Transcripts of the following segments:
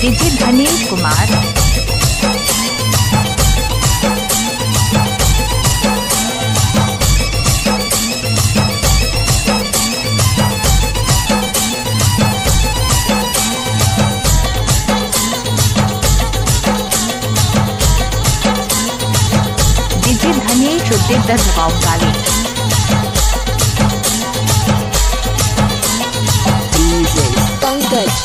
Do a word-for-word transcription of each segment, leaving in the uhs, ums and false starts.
DJ धनेश Kumar. DJ धनेश उद्दे दस गाँव काली। पंकज।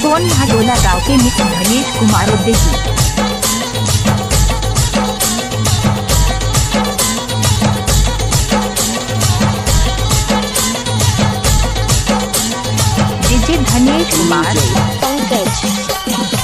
कौन भाटोला गाँव के मित्र धनेश कुमार उद्देशी। डीजे धनेश कुमार। पंकज।